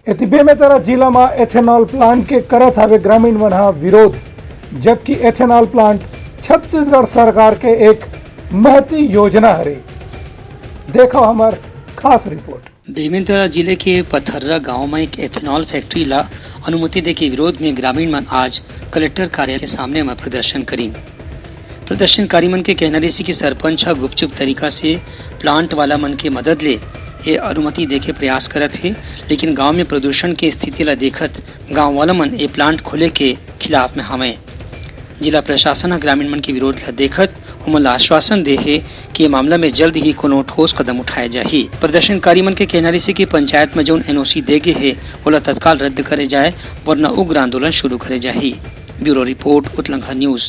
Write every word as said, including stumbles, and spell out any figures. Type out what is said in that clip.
एती बेमेतरा जिला म ethanol plant के करत हवे ग्रामीण मन ह विरोध, जबकि ethanol plant छत्तीसगढ़ सरकार के एक महती योजना हरे। देखो हमर खास रिपोर्ट। बेमेतरा जिले के पथर्रा गांव म एक ethanol factory ला अनुमति देके विरोध में ग्रामीण मन आज कलेक्टर कार्यालय के सामने म प्रदर्शन करिन। प्रदर्शनकारी मन के कहना रहिस कि सरपंच ह गुपचुप तरीका से plant वाला मन के मदद ले ये अनुमति देके प्रयास करत हे, लेकिन गांव में प्रदूषण के स्थिति ला देखत गांव वाला मन ये plant खोले के खिलाफ में हवंय। जिला प्रशासन ह ग्रामीण मन के विरोध ला देखत ओमन ला आश्वासन दे हे कि ये मामला में जल्द ही कोनो ठोस कदम उठाए जाही। प्रदर्शनकारी मन के कहना रहिस कि पंचायत में जौन एनओसी दे गे हे, ओला तत्काल रद्द करे जाए, वरना उग्र आंदोलन शुरू करे जाही। Bureau report, Utlangha news.